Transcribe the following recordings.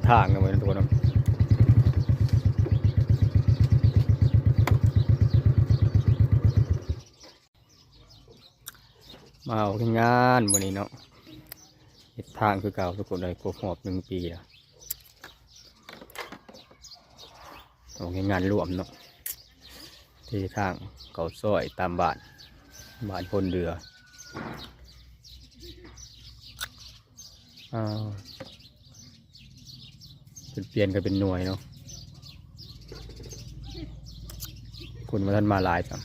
ທາງນະເວີຍທຸກຄົນເນາະ. ມາອອກແຮງງານມື້ນີ້ເນາະ ເຮັດທາງຄືເກົ່າທຸກຄົນເອີຍ ຄົບຮອບໜຶ່ງປີແລ້ວ. ອອກແຮງງານລວມເນາະ ເທທາງເຂົ້າຊອຍຕາມບ້ານ ບ້ານໂພນເດື່ອ. ອ່າ ເພິ່ນປ່ຽນກັນເປັນໜ່ວຍເນາະ ຄົນບໍ່ທັນມາຫຼາຍຊ້ຳ.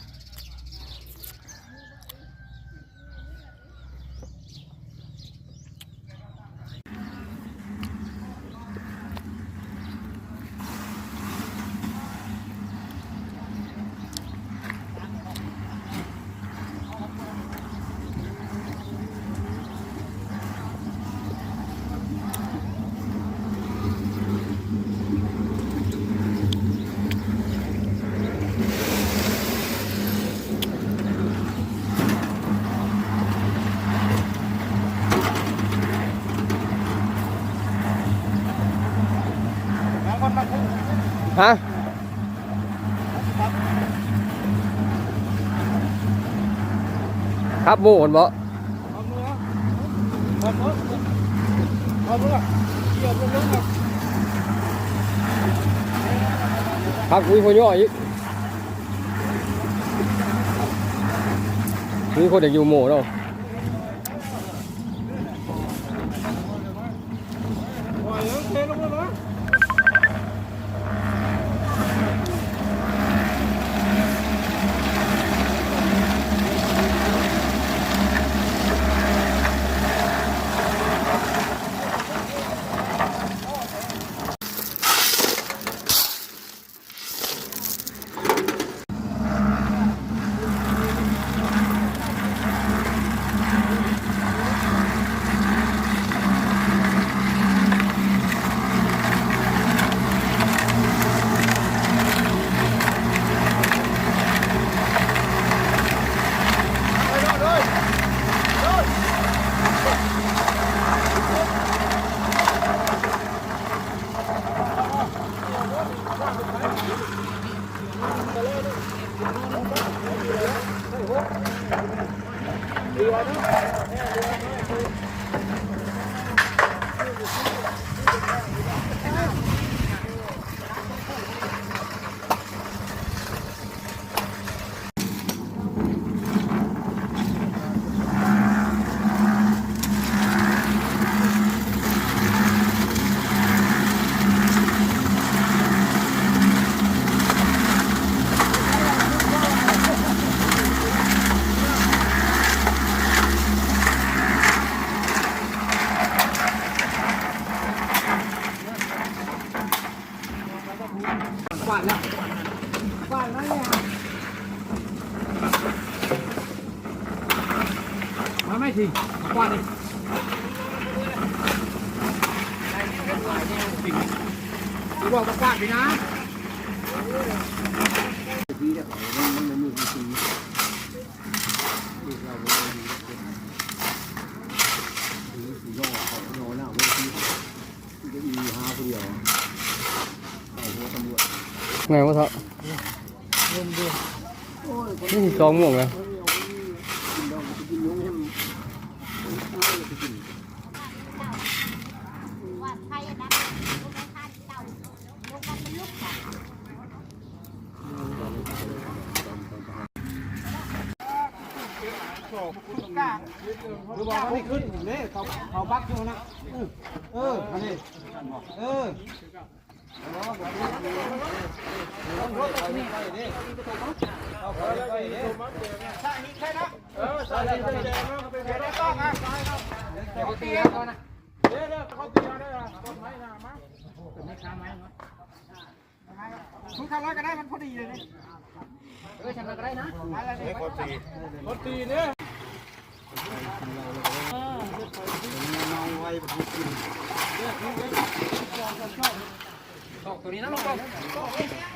ຮະ? ຂັບໝູ່ຫັ້ນບໍ? ຄັບ ອຸ້ຍ ຫົວຍໍ້ອີກ ມີຄົນຢາກຢູ່ໝູ່ເນາະ. ມາໄມ້ ກວາດນີ້ ກວາດນີ້ນະ. ແມ່ນບໍ່ເຖົ້າ? ນີ້ສອງໂມງແລ້ວ. ຄືວ່າມັນຂຶ້ນເດ້ ເຂົາ ເຂົາບັກຢູ່ນະ. ເອີ ເອີ ອັນນີ້ ເອີ ຄຸນຂັບລົດກໍໄດ້ ມັນພໍດີເລີຍນີ້. ເອີ ຊັ້ນກໍໄດ້ນະ ມາແລ້ວນີ້ ພໍດີ ພໍດີເດ້. ຕອກຕົວນີ້ນະ ລົງ ຕອກ.